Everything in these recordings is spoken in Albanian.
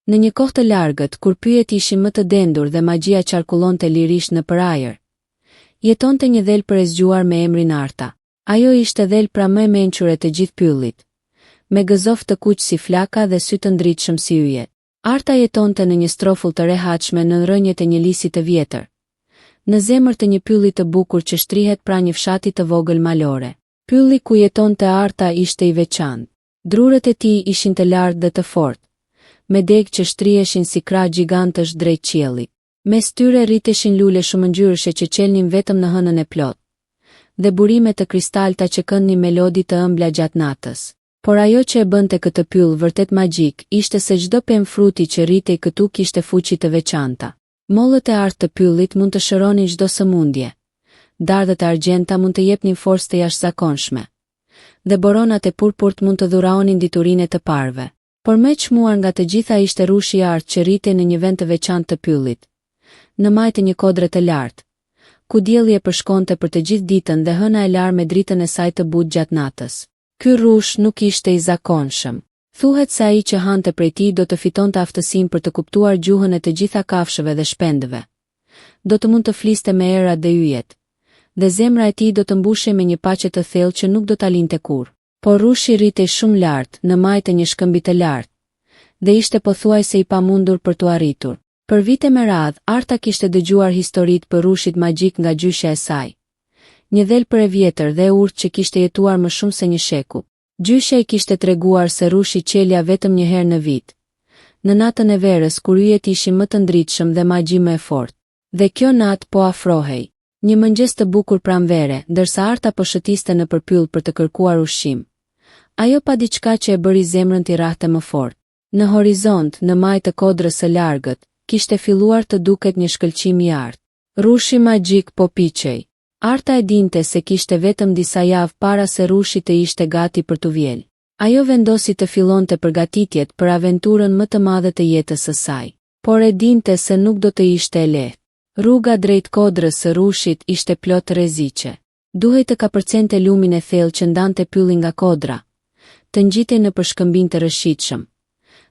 Në një kohë të largët, kur pyjet ishin më të dendur dhe magjia qarkullonte lirisht nëpër ajër, jetonte një dhelpër e zgjuar me emrin Arta. Ajo ishte dhelpra më e mençur e të gjithë pyllit, me gëzof të kuq si flaka dhe sy të ndritshëm si yjet. Arta jetonte në një strofull të rehatshme nën rrënjët e një lisi të vjetër, në zemër të një pylli të bukur që shtrihet pranë një fshati të vogël malore. Pylli ku jetonte Arta ishte i veçantë. Drurët e tij ishin të lartë dhe të fortë, me degë që shtriheshin si krahë gjigantësh drejt qiellit. Mes tyre rriteshin lule shumëngjyrëshe që çelnin vetëm në hënën e plotë, dhe burime të kristalta që këndnin melodi të ëmbla gjatë natës. Por ajo që e bënte këtë pyll vërtet magjik ishte se çdo pemë fruti që rritej këtu kishte fuqi të veçanta. Mollët e artë të pyllit mund të shëronin çdo sëmundje. Dardhët e argjendta mund të jepnin forcë të jashtëzakonshme. Dhe boronat e purpurt mund të dhuraonin diturinë e të parëve. Por më e çmuar nga të gjitha ishte rrushi i artë që rritej në një vend të veçantë të pyllit. Në majë të një kodre të lartë. Ku dielli e përshkonte për të gjithë ditën dhe hëna e larë me dritën e saj të butë gjatë natës. Ky rrush nuk ishte i zakonshëm. Thuhet se ai që hante prej tij do të fitonte aftësinë për të kuptuar gjuhën e të gjitha kafshëve dhe shpendëve. Do të mund të fliste me erërat dhe yjet. Dhe zemra e tij do të mbushej me një paqe të thellë që nuk do ta linte kurrë. Por rrushi rritej shumë lart, në majë të një shkëmbi të lartë. Dhe ishte pothuajse i pamundur për t'u arritur. Për vite me radhë, Arta kishte dëgjuar historitë për rrushit magjik nga gjyshja e saj. Një dhelpër e vjetër dhe e urtë që kishte jetuar më shumë se një shekull. Gjyshja i kishte treguar se rrushi çelja vetëm një herë në vit. Në natën e verës kur yjet ishin më të ndritshëm dhe magji më e fortë. Dhe kjo natë po afrohej. Një mëngjes të bukur pranvere, ndërsa Arta po shëtiste nëpër pyll për të kërkuar ushqim. Ajo pa diçka që e bëri zemrën t'i rrahte më fort. Në horizont, në majë të kodrës së largët, kishte filluar të duket një shkëlqim i artë. Rrushi magjik po piqej. Arta e dinte se kishte vetëm disa javë para se rrushi të ishte gati për t'u vjelë. Ajo vendosi të fillonte përgatitjet për aventurën më të madhe të jetës së saj. Por e dinte se nuk do të ishte e lehtë. Rruga drejt kodrës së rrushit ishte plot rreziqe. Duhej të kapërcente lumin e thellë që ndante pyllin nga kodra, të ngjitej nëpër shkëmbinj të rrëshqitshëm,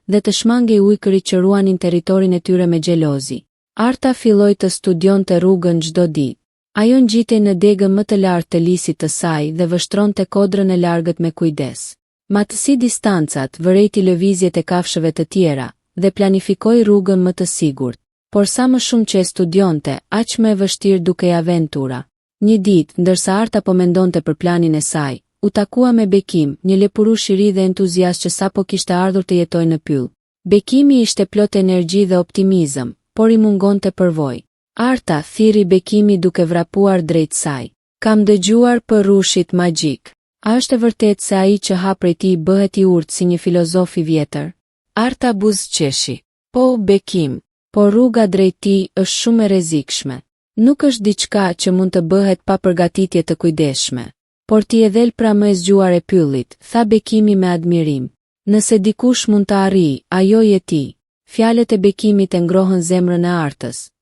dhe të shmangej ujkërit që ruanin territorin e tyre me xhelozi. Arta filloi të studionte rrugën çdo ditë. Ajo ngjitej në degën më të lartë të lisit të saj dhe vështronte kodrën e largët me kujdes. Matësi distancat, vërejti lëvizjet e kafshëve të tjera, dhe planifikoi rrugën më të sigurt. Por sa më shumë që e studionte, aq më e vështirë dukej aventura. Një ditë, ndërsa Arta po mendonte për planin e saj, u takua me Bekim, një lepurush i ri dhe entuziast që sapo kishte ardhur të jetojë në pyll. Bekimi ishte plot energji dhe optimizëm, por i mungonte përvojë. Arta, thirri Bekimi duke vrapuar drejt saj. Kam dëgjuar për rrushit magjik. A është e vërtetë se ai që ha prej tij bëhet i urtë si një filozof i vjetër? Arta buzëqeshi. Po, Bekim. Por rruga drejt tij është shumë e rrezikshme. Nuk është diçka që mund të bëhet pa përgatitje të kujdesshme. Por ti je dhelpra më e zgjuar e pyllit, tha Bekimi me admirim. Nëse dikush mund ta arrijë, ajo je ti. Fjalët e Bekimit e ngrohën zemrën e Artës.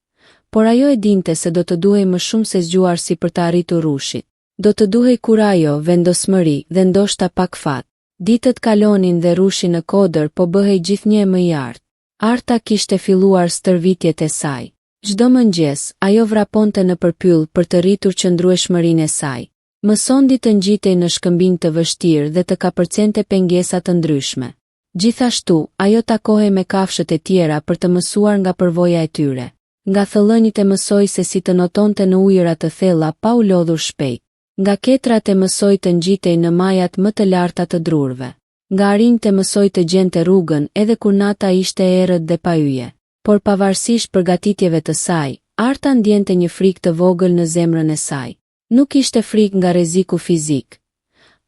Por ajo e dinte se do të duhej më shumë se zgjuarsi për të arritur rrushit. Do të duhej kurajo, vendosmëri, dhe ndoshta pak fat. Ditët kalonin dhe rrushi në kodër po bëhej gjithnjë e më i artë. Arta kishte filluar stërvitjet e saj. Çdo mëngjes, ajo vraponte nëpër pyll për të rritur qëndrueshmërinë e saj. Mësonte të ngjitej në shkëmbinj të vështirë dhe të kapërcente pengesa të ndryshme. Gjithashtu, ajo takohej me kafshët e tjera për të mësuar nga përvoja e tyre. Nga thëllënjtë e mësoi se si të notonte në ujëra të thella pa u lodhur shpejt. Nga ketrat e mësoi të ngjitej në majat më të larta të drurëve. Nga arinjtë e mësoi të gjente rrugën edhe kur nata ishte e errët dhe pa yje. Por pavarësisht përgatitjeve të saj, Arta ndjente një frikë të vogël në zemrën e saj. Nuk ishte frikë nga rreziku fizik.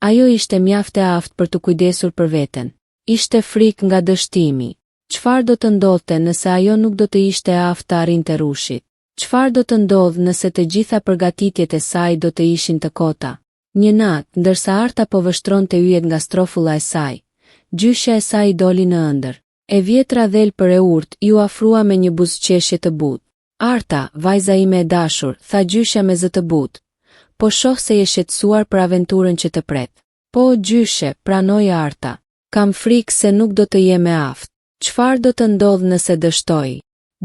Ajo ishte mjaft e aftë për t'u kujdesur për veten. Ishte frikë nga dështimi. Çfarë do të ndodhte nëse ajo nuk do të ishte e aftë të arrinte rrushit? Çfarë do të ndodhë nëse të gjitha përgatitjet e saj do të ishin të kota? Një natë, ndërsa Arta po vështronte yjet nga strofulla e saj, gjyshja e saj i doli në ëndërr. E vjetra dhelpër e urtë iu afrua me një buzëqeshje të butë. Arta, vajza ime e dashur, tha gjyshja me zë të butë, po shoh se je shqetësuar për aventurën që të pret. Po, gjyshe, pranoi Arta. Kam frikë se nuk do të jem e aftë. Çfarë do të ndodhë nëse dështoj?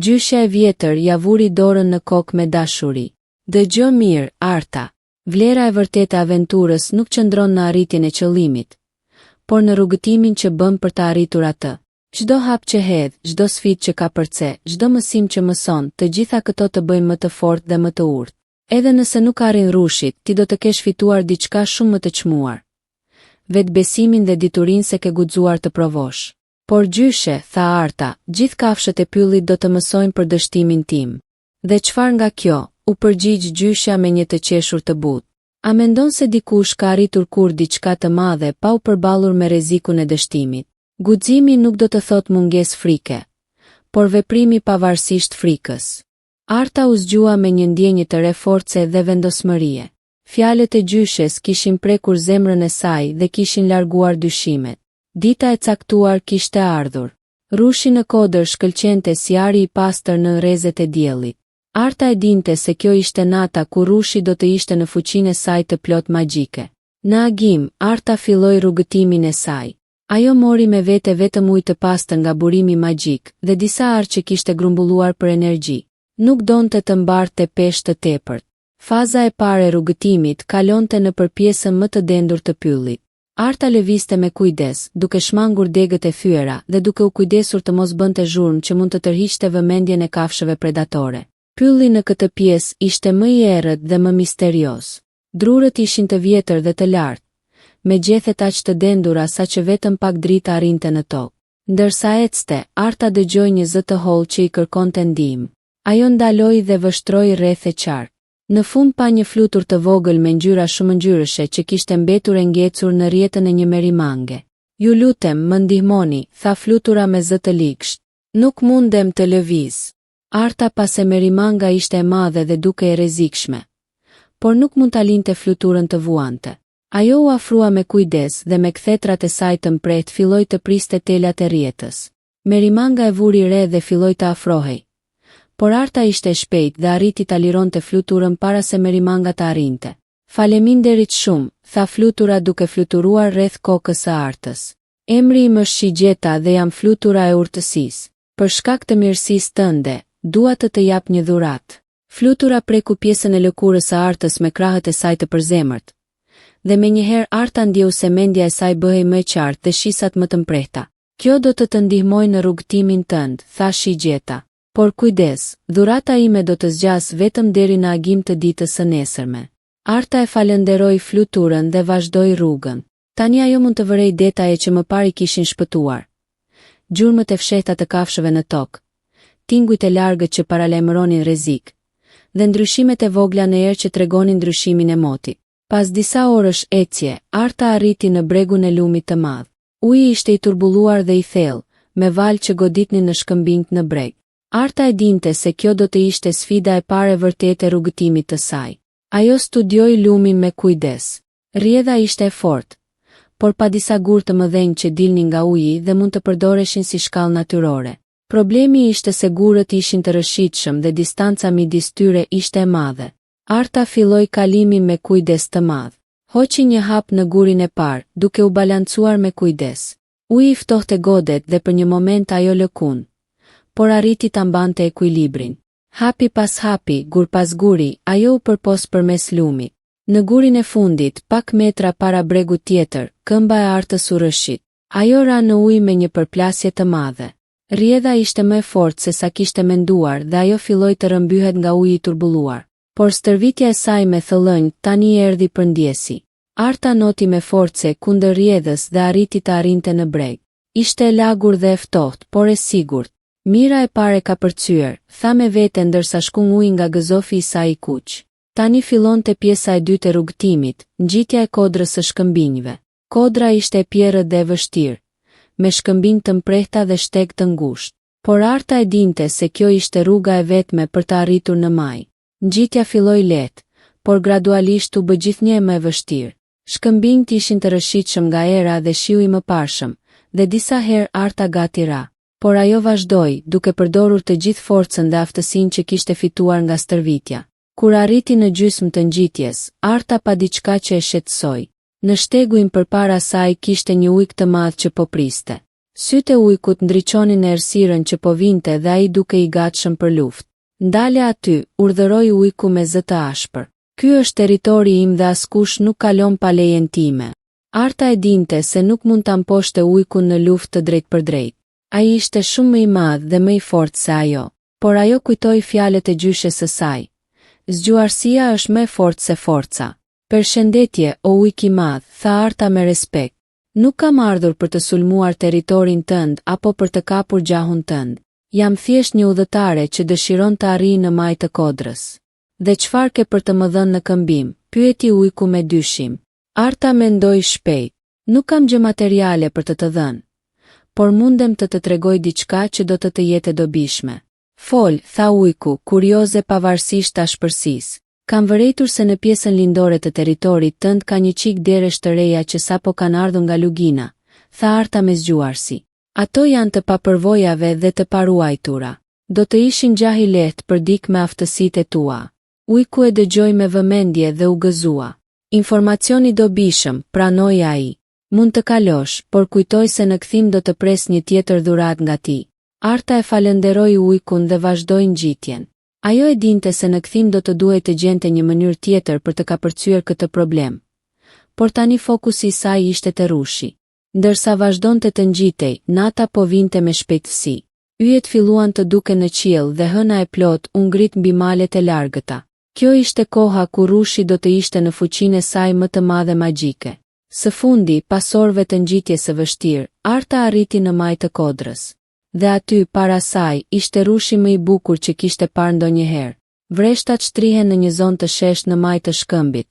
Gjyshja e vjetër ia vuri dorën në kokë me dashuri. Dëgjo mirë, Arta. Vlera e vërtetë e aventurës nuk qëndron në arritjen e qëllimit, por në rrugëtimin që bën për ta arritur atë. Çdo hap që hedh, çdo sfidë që kapërce, çdo mësim që mëson, të gjitha këto të bëjnë më të fortë dhe më të urtë. Edhe nëse nuk arrin rrushit, ti do të kesh fituar diçka shumë më të çmuar. Vetëbesimin dhe diturinë se ke guxuar të provosh. Por gjyshe, tha Arta, gjithë kafshët e pyllit do të mësojnë për dështimin tim. Dhe çfarë nga kjo, u përgjigj gjyshja me një të qeshur të butë. A mendon se dikush ka arritur kurrë diçka të madhe pa u përballur me rrezikun e dështimit? Guximi nuk do të thotë mungesë frike, por veprimi pavarësisht frikës. Arta u zgjua me një ndjenjë të re force dhe vendosmërie. Fjalët e gjyshes kishin prekur zemrën e saj dhe kishin larguar dyshimet. Dita e caktuar kishte ardhur. Rrushi në kodër shkëlqente si ari i pastër nën rrezet e diellit. Arta e dinte se kjo ishte nata kur rrushi do të ishte në fuqinë e saj të plotë magjike. Në agim, Arta filloi rrugëtimin e saj. Ajo mori me vete vetëm ujë të pastër nga burimi magjik dhe disa arrë që kishte grumbulluar për energji. Nuk donte të mbartte peshë të tepërt. Faza e parë e rrugëtimit kalonte nëpër pjesën më të dendur të pyllit. Arta lëvizte me kujdes, duke shmangur degët e thyera dhe duke u kujdesur të mos bënte zhurmë që mund të tërhiqte vëmendjen e kafshëve predatore. Pylli në këtë pjesë ishte më i errët dhe më misterioz. Drurët ishin të vjetër dhe të lartë, me gjethet aq të dendura sa që vetëm pak dritë arrinte në tokë. Ndërsa ecte, Arta dëgjoi një zë të hollë që i kërkonte ndihmë. Ajo ndaloi dhe vështroi rreth e qark. Në fund pa një flutur të vogël me ngjyra shumëngjyrëshe që kishte mbetur e ngecur në rrjetën e një merimange. Ju lutem, më ndihmoni, tha flutura me zë të ligshtë. Nuk mundem të lëviz. Arta pa se merimanga ishte e madhe dhe dukej e rrezikshme. Por nuk mund ta linte fluturën të vuante. Ajo u afrua me kujdes dhe me kthetrat e saj të mprehtë filloi të priste telat e rrjetës. Merimanga e vuri re dhe filloi të afrohej. Por Arta ishte e shpejtë dhe arriti ta lironte fluturën para se merimanga të arrinte. Faleminderit shumë, tha flutura duke fluturuar rreth kokës së Artës. Emri im është Shigjeta dhe jam flutura e urtësisë. Për shkak të mirësisë tënde, dua të të jap një dhuratë. Flutura preku pjesën e lëkurës së Artës me krahët e saj të përzemërt. Dhe menjëherë Arta ndjeu se mendja e saj bëhej më e qartë dhe shqisat më të mprehta. Kjo do të të ndihmojë në rrugëtimin tënd, tha Shigjeta. Por kujdes, dhurata ime do të zgjasë vetëm deri në agim të ditës së nesërme. Arta e falënderoi fluturën dhe vazhdoi rrugën. Tani ajo mund të vërejë detaje që më parë i kishin shpëtuar. Gjurmët e fshehta të kafshëve në tokë, tingujt e largët që paralajmëronin rrezik, dhe ndryshimet e vogla në erë që tregonin ndryshimin e motit. Pas disa orësh ecje, Arta arriti në bregun e lumit të madh. Uji ishte i turbulluar dhe i thellë, me valë që goditnin në shkëmbinjtë në breg. Arta e dinte se kjo do të ishte sfida e parë e vërtetë e rrugëtimit të saj. Ajo studioi lumin me kujdes. Rrjedha ishte e fortë, por pa disa gurë të mëdhenj që dilnin nga uji dhe mund të përdoreshin si shkallë natyrore. Problemi ishte se gurët ishin të rrëshqitshëm dhe distanca midis tyre ishte e madhe. Arta filloi kalimin me kujdes të madh. Hoqi një hap në gurin e parë, duke u balancuar me kujdes. Uji i ftohte godet dhe për një moment ajo lëkund. Por arriti ta mbante ekuilibrin. Hapi pas hapi, gur pas guri, ajo u përpoq përmes lumit. Në gurin e fundit, pak metra para bregut tjetër, këmba e Artës u rrëshqit. Ajo ra në ujë me një përplasje të madhe. Rrjedha ishte më e fortë se sa kishte menduar dhe ajo filloi të rrëmbyhet nga uji i turbulluar. Por stërvitja e saj me thëllënjtë tani i erdhi për ndihmë. Arta noti me forcë kundër rrjedhës dhe arriti të arrinte në breg. Ishte e lagur dhe e ftohtë, por e sigurt. Mira e parë e kapërcyer, tha me vete ndërsa shkung ujë nga gëzofi i saj i kuq. Tani fillonte pjesa e dytë e rrugëtimit, ngjitja e kodrës së shkëmbinjve. Kodra ishte e pjerrët dhe e vështirë, me shkëmbinj të mprehta dhe shteg të ngushtë. Por Arta e dinte se kjo ishte rruga e vetme për të arritur në majë. Ngjitja filloi lehtë, por gradualisht u bë gjithnjë e më e vështirë. Shkëmbinjtë ishin të rrëshqitshëm nga era dhe shiu i mëparshëm, dhe disa herë Arta gati ra. Por ajo vazhdoi, duke përdorur të gjithë forcën dhe aftësinë që kishte fituar nga stërvitja. Kur arriti në gjysmë të ngjitjes, Arta pa diçka që e shqetësoi. Në shteguin përpara saj kishte një ujk të madh që po priste. Sytë e ujkut ndriçonin në errësirën që po vinte dhe ai dukej i gatshëm për luftë. Ndale aty, urdhëroi ujku me zë të ashpër. Ky është territori im dhe askush nuk kalon pa lejen time. Arta e dinte se nuk mund ta mposhte ujkun në luftë të drejtpërdrejtë. Ai ishte shumë më i madh dhe më i fortë se ajo. Por ajo kujtoi fjalët e gjyshes së saj. Zgjuarsia është më e fortë se forca. Pershendetje, o ujk i madh, tha Arta me respekt. Nuk kam ardhur për të sulmuar territorin tënd apo për të kapur gjahun tënd. Jam thjesht një udhëtare që dëshiron të arrijë në majë të kodrës. Dhe çfarë ke për të më dhënë në këmbim, pyeti ujku me dyshim. Arta mendoi shpejt. Nuk kam gjë materiale për të të dhënë. Por mundem të të tregoj diçka që do të të jetë e dobishme. Fol, tha ujku, kurioze pavarësisht ashpërsisë. Kam vërejtur se në pjesën lindore të territorit tënd ka një çikë deresh të reja që sapo kanë ardhur nga lugina, tha Arta me zgjuarsi. Ato janë të papërvojave dhe të paruajtura. Do të ishin gjah i lehtë për dikë me aftësitë e tua. Ujku e dëgjoi me vëmendje dhe u gëzua. Informacion i dobishëm, pranoi ai. Mund të kalosh, por kujtoj se në kthim do të pres një tjetër dhuratë nga ti. Arta e falënderoi ujkun dhe vazhdoi ngjitjen. Ajo e dinte se në kthim do të duhej të gjente një mënyrë tjetër për të kapërcyer këtë problem. Por tani fokusi i saj ishte te rrushi. Ndërsa vazhdonte të ngjitej, nata po vinte me shpejtësi. Yjet filluan të duken në qiell dhe hëna e plotë u ngrit mbi malet e largëta. Kjo ishte koha kur rrushi do të ishte në fuqinë e saj më të madhe magjike. Së fundi, pas orëve të ngjitjes së vështirë, Arta arriti në majë të kodrës. Dhe aty, para saj, ishte rrushi më i bukur që kishte parë ndonjëherë. Vreshtat shtrihen në një zonë të sheshtë në majë të shkëmbit,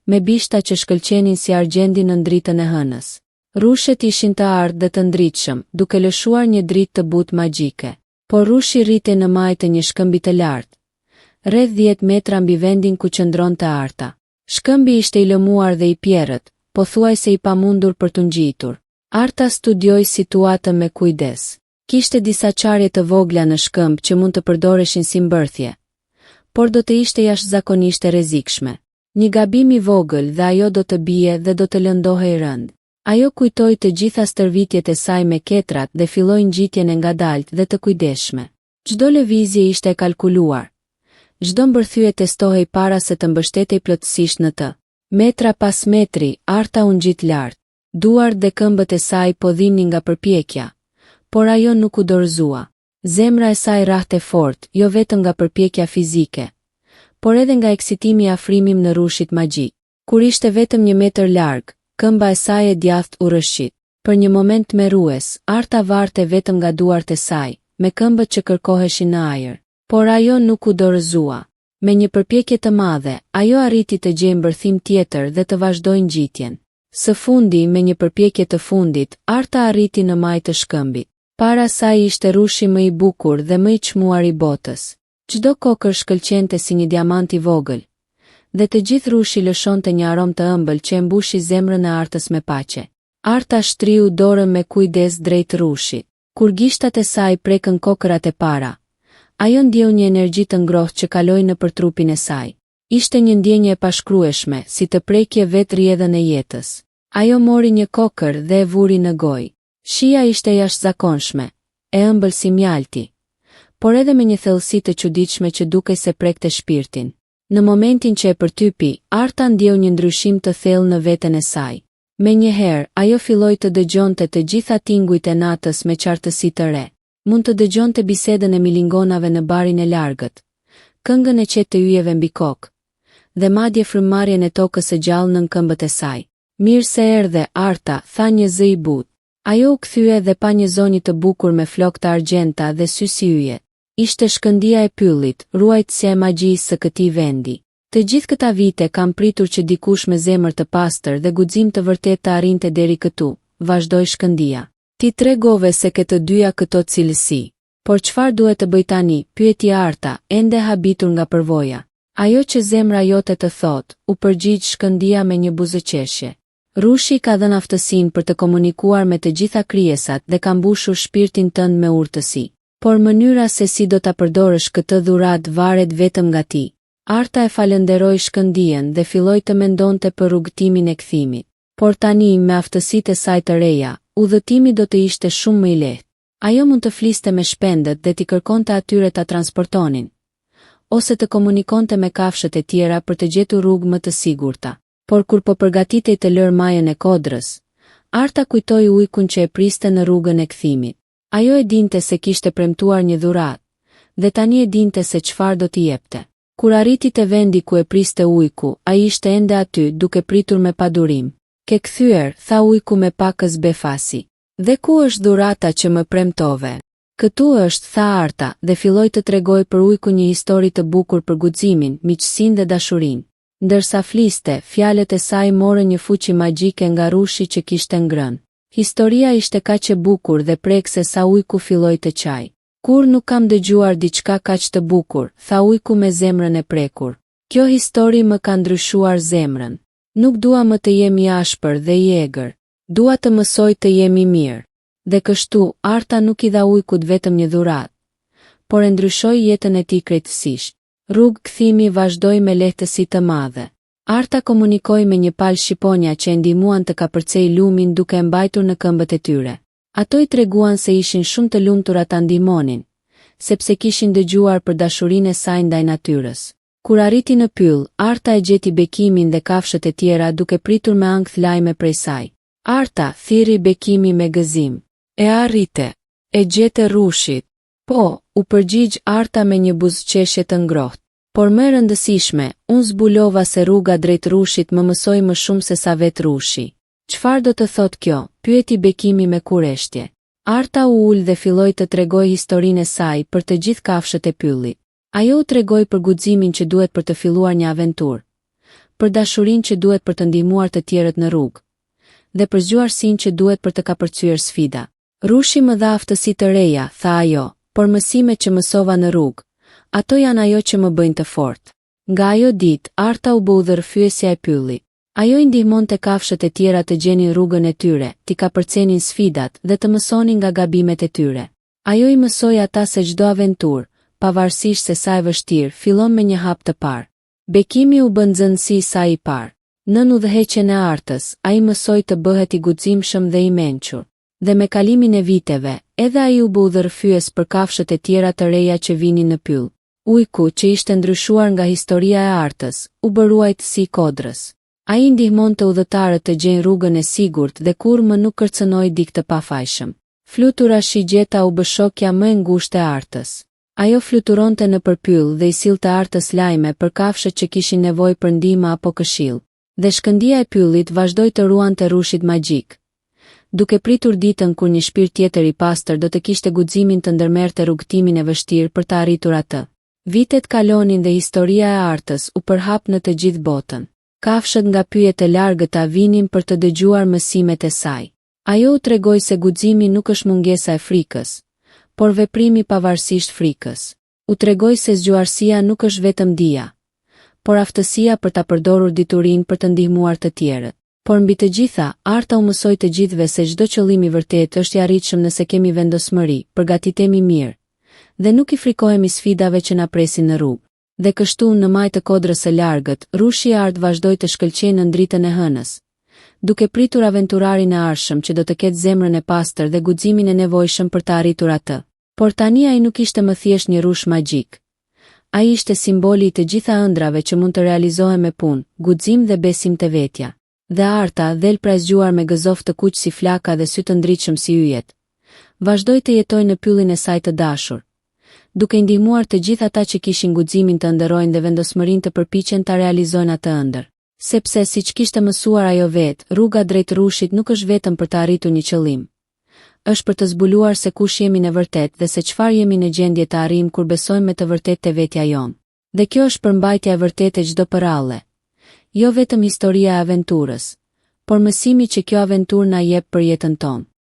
me bishta që shkëlqenin si argjendi nën dritën e hënës. Rrushet ishin të artë dhe të ndritshëm, duke lëshuar një dritë të butë magjike. Por rrushi rritej në majë të një shkëmbi të lartë, rreth dhjetë metra mbi vendin ku qëndronte Arta. Shkëmbi ishte i lëmuar dhe i pjerrët, pothuajse i pamundur për t'u ngjitur. Arta studioi situatën me kujdes. Kishte disa çarje të vogla në shkëmb që mund të përdoreshin si mbërthje. Por do të ishte jashtëzakonisht e rrezikshme. Një gabim i vogël dhe ajo do të bie dhe do të lëndohej rëndë. Ajo kujtoi të gjitha stërvitjet e saj me ketrat dhe filloi ngjitjen e ngadaltë dhe të kujdesshme. Çdo lëvizje ishte e kalkuluar. Çdo mbërthye testohej para se të mbështetej plotësisht në të. Metra pas metri, Arta u ngjit lart. Duart dhe këmbët e saj po dhimbnin nga përpjekja, por ajo nuk u dorëzua. Zemra e saj rrahte fort, jo vetëm nga përpjekja fizike, por edhe nga eksitimi i afrimim në rrushit magjik. Kur ishte vetëm një metër larg, këmba e saj e djathtë u rrëshqit. Për një moment tmerrues, Arta varte vetëm nga duart e saj, me këmbët që kërkoheshin në ajër. Por ajo nuk u dorëzua. Me një përpjekje të madhe, ajo arriti të gjejë mbërthim tjetër dhe të vazhdojë ngjitjen. Së fundi, me një përpjekje të fundit, Arta arriti në majë të shkëmbit. Para saj ishte rrushi më i bukur dhe më i çmuar i botës. Çdo kokërr shkëlqente si një diamant i vogël. Dhe të gjithë rrushi lëshonte një aromë të ëmbël që e mbushi zemrën e Artës me paqe. Arta shtriu dorën me kujdes drejt rrushit. Kur gishtat e saj prekën kokërrat e para, ajo ndjeu një energji të ngrohtë që kaloi nëpër trupin e saj. Ishte një ndjenjë e pashkrueshme, si të prekje vetë rrjedhën e jetës. Ajo mori një kokërr dhe e vuri në gojë. Shija ishte e jashtëzakonshme, e ëmbël si mjalti, por edhe me një thellësi të çuditshme që dukej se prekte shpirtin. Në momentin që e përtypi, Arta ndjeu një ndryshim të thellë në veten e saj. Menjëherë, ajo filloi të dëgjonte të gjitha tingujt e natës me qartësi të re. Mund të dëgjonte bisedën e milingonave në barin e largët, këngën e qetë të yjeve mbi kokë, dhe madje frymëmarrjen e tokës së gjallë nën këmbët e saj. Mirë se erdhe, Arta, tha një zë i butë. Ajo u kthye dhe pa një zonjë të bukur me flokë të argjendta dhe sy si yjet. Ishte shkëndija e pyllit, ruajtësja e magjisë së këtij vendi. Të gjithë këta vite kam pritur që dikush me zemër të pastër dhe guxim të vërtetë të arrinte deri këtu, vazhdoi shkëndija. Ti tregove se ke të dyja këto cilësi. Por çfarë duhet të bëj tani, pyeti Arta, ende e habitur nga përvoja. Ajo që zemra jote të thotë, u përgjigj Shkëndija me një buzëqeshje. Rrushi ka dhënë aftësinë për të komunikuar me të gjitha krijesat dhe ka mbushur shpirtin tënd me urtësi. Por mënyra se si do ta përdorësh këtë dhuratë varet vetëm nga ti. Arta e falënderoi Shkëndijën dhe filloi të mendonte për rrugëtimin e kthimit. Por tani, me aftësitë e saj të reja, udhëtimi do të ishte shumë më i lehtë. Ajo mund të fliste me shpendët dhe t'i kërkonte atyre ta transportonin, ose të komunikonte me kafshët e tjera për të gjetur rrugë më të sigurta. Por kur po përgatitej të lërë majën e kodrës, Arta kujtoi ujkun që e priste në rrugën e kthimit. Ajo e dinte se kishte premtuar një dhuratë, dhe tani e dinte se çfarë do t'i jepte. Kur arriti te vendi ku e priste ujku, ai ishte ende aty, duke pritur me padurim. Ke kthyer, tha ujku me pakëz befasi. Dhe ku është dhurata që më premtove? Këtu është, tha Arta, dhe filloi të tregojë për ujkun një histori të bukur për guximin, miqësinë dhe dashurinë. Ndërsa fliste, fjalët e saj morën një fuqi magjike nga rrushi që kishte ngrënë. Historia ishte kaq e bukur dhe prekëse sa ujku filloi të qajë. Kurrë nuk kam dëgjuar diçka kaq të bukur, tha ujku me zemrën e prekur. Kjo histori më ka ndryshuar zemrën. Nuk dua më të jem i ashpër dhe i egër. Dua të mësoj të jem i mirë. Dhe kështu, Arta nuk i dha ujkut vetëm një dhuratë, por e ndryshoi jetën e tij krejtësisht. Rrugë kthimi vazhdoi me lehtësi të madhe. Arta komunikoi me një palë shqiponja që e ndihmuan të kapërcejë lumin duke e mbajtur në këmbët e tyre. Ato i treguan se ishin shumë të lumtura ta ndihmonin, sepse kishin dëgjuar për dashurinë e saj ndaj natyrës. Kur arriti në pyll, Arta e gjeti Bekimin dhe kafshët e tjera duke pritur me ankth lajme prej saj. Arta, thirri Bekimi me gëzim. E arrite. E gjete rrushin. Po, u përgjigj Arta me një buzëqeshje të ngrohtë. Por më e rëndësishme, unë zbulova se rruga drejt rrushit më mësoi më shumë se sa vetë rrushi. Çfarë do të thotë kjo, pyeti Bekimi me kureshtje. Arta u ul dhe filloi të tregojë historinë e saj për të gjithë kafshët e pyllit. Ajo u tregoi për guximin që duhet për të filluar një aventurë, për dashurinë që duhet për të ndihmuar të tjerët në rrugë, dhe për zgjuarsinë që duhet për të kapërcyer sfida. Rrushi më dha aftësi të reja, tha ajo, por mësimet që mësova në rrugë, ato janë ajo që më bëjnë të fortë. Nga ajo ditë, Arta u bë udhërrëfyesja e pyllit. Ajo i ndihmonte kafshët e tjera të gjenin rrugën e tyre, t'i kapërcenin sfidat dhe të mësonin nga gabimet e tyre. Ajo i mësoi ata se çdo aventurë, pavarësisht se sa e vështirë, fillon me një hap të parë. Bekimi u bë nxënësi i saj i parë. Nën udhëheqjen e Artës, ai mësoi të bëhet i guximshëm dhe i mençur. Dhe me kalimin e viteve, edhe ai u bë udhërrëfyes për kafshët e tjera të reja që vinin në pyll. Ujku, që ishte ndryshuar nga historia e Artës, u bë ruajtësi i kodrës. Ai i ndihmonte udhëtarët të gjejnë rrugën e sigurt dhe kurrë më nuk kërcënoi dikë të pafajshëm. Flutura Shigjeta u bë shokja më e ngushtë e Artës. Ajo fluturonte nëpër pyll dhe i sillte Artës lajme për kafshët që kishin nevojë për ndihmë apo këshillë. Dhe shkëndija e pyllit vazhdoi të ruante rrushin magjik. Duke pritur ditën kur një shpirt tjetër i pastër do të kishte guximin të ndërmerrte rrugëtimin e vështirë për ta arritur atë. Vitet kalonin dhe historia e Artës u përhap në të gjithë botën. Kafshët nga pyje të largëta vinin për të dëgjuar mësimet e saj. Ajo u tregoi se guximi nuk është mungesa e frikës, por veprimi pavarësisht frikës. U tregoi se zgjuarsia nuk është vetëm dija, por aftësia për ta përdorur diturinë për të ndihmuar të tjerët. Por mbi të gjitha, Arta u mësoi të gjithëve se çdo qëllim i vërtetë është i arritshëm nëse kemi vendosmëri, përgatitemi mirë, dhe nuk i frikohemi sfidave që na presin në rrugë. Dhe kështu, në majë të kodrës së largët, rrushi i artë vazhdoi të shkëlqejë nën dritën e hënës, duke pritur aventurarin e ardhshëm që do të ketë zemrën e pastër dhe guximin e nevojshëm për ta arritur atë. Por tani ai nuk ishte më thjesht një rrush magjik. Ai ishte simboli i të gjitha ëndrrave që mund të realizohen me punë, guxim dhe besim te vetja. Dhe Arta, dhelpra e zgjuar me gëzof të kuq si flaka dhe sy të ndritshëm si yjet, vazhdoi të jetojë në pyllin e saj të dashur, duke i ndihmuar të gjithë ata që kishin guximin të ëndërrojnë dhe vendosmërinë të përpiqen ta realizojnë atë ëndërr. Sepse, siç kishte mësuar ajo vetë, rruga drejt rrushit nuk është vetëm për të arritur një qëllim. Është për të zbuluar se kush jemi në vërtetë dhe se çfarë jemi në gjendje të arrijmë kur besojmë me të vërtetë te vetja jonë. Dhe kjo është përmbajtja e vërtetë e çdo përralle. Jo vetëm historia e aventurës, por mësimi që kjo aventurë na jep për jetën tonë.